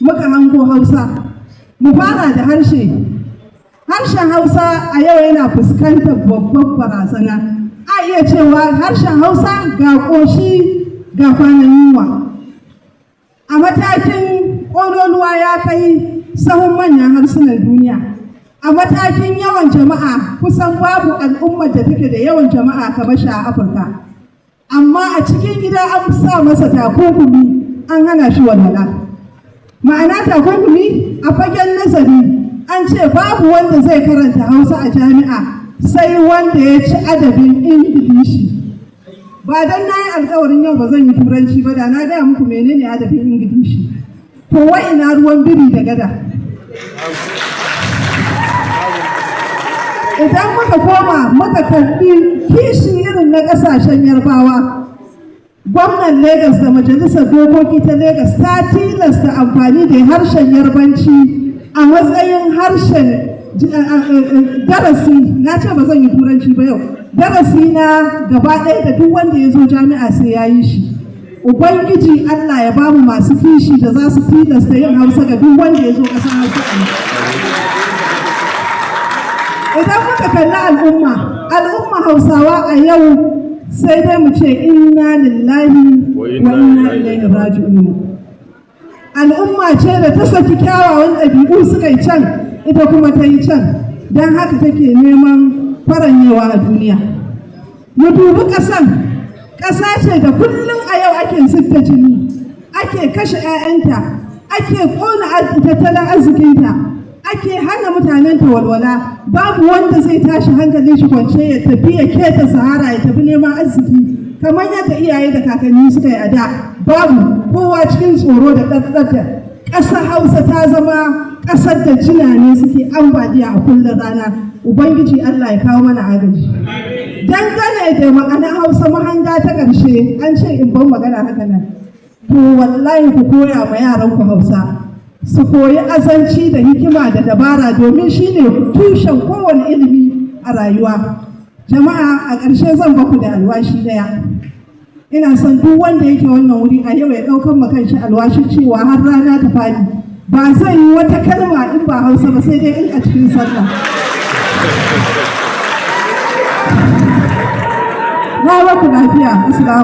Muka hango Hausa. Mu fara da harshe. Harshen Hausa a yau yana fuskantar babbar barazana. A iya cewa harshen Hausa ga ƙoshi ga kwanan yunwa. A matakin ƙololuwa ya kai sahun manyan harsunan duniya. A matakin yawan jama'a, kusan babu al'ummar da take da yawan jama'a kamar shi a Afirka. Amma a cikin gida an sa masa takunkumi, an hana shi walwala. Ma'ana takunkumi, a fagen nazari an ce babu wanda zai karanta Hausa a jami'a sai wanda ya ci adabin Ingilishi. Ba don na yi alkawarin yau ba zan yi Turanci ba, da na gaya muku menene adabin Ingilishi. To, wai ina ruwan biri da gada? Idan muka koma muka karbi kishi irin na kasashen Yarbawa, gwamnan Legas da majalisar dokoki ta Legas ta tilasta amfani da harshen Yarbanci a matsayin harshen darasi. Na ce ba zan yi Turanci ba yau. Darasi na gaba ɗaya da duk wanda ya zo jami'a sai ya yi shi. Ubangiji Allah ya bamu masu kishi da za su tilasta yin Hausa ga duk wanda ya zo ƙasar Hausa. Idan muka kalli al'umma Hausawa a yau, sai dai mu ce inna lillahi wa inna ilaihi raji'un. Al'umma ce da ta saki kyawawan ɗabi'u suka yi can, ita kuma ta yi can, don haka take neman faranyewa a duniya. Mu dubi ƙasan. Ƙasa ce da kullum a yau ake zubta jini, ake kashe 'ya'yanta, ake ƙona tattalin arzikinta, ake hana mutanenta walwala. Babu wanda zai tashi hankalin shi kwance ya tafi ya keta Sahara ya tafi neman arziki kamar yadda iyaye da kakanni suka yi a da. Babu, kowa cikin tsoro da ɗaɗɗar. Da ƙasar Hausa ta zama ƙasar da jinane suke ambaliya a kullum rana. Ubangiji Allah ya kawo mana agaji. Dangane da ma'ana Hausa, mahanga ta ƙarshe, an ce in ban magana haka nan. To, wallahi ku koya ma yaran ku Hausa, su koyi azanci da hikima da dabara, domin shine tushen kowane ilimi a rayuwa. Jama'a, a ƙarshe zan baku da alwashi ɗaya. Ina son duk wanda yake wannan wuri a yau ya ɗaukar ma kanshi alwashin cewa har rana ta fadi ba zai yi wata kalma in ba Hausa ba, sai dai in a cikin sallah. Na baku lafiya. Assalamu.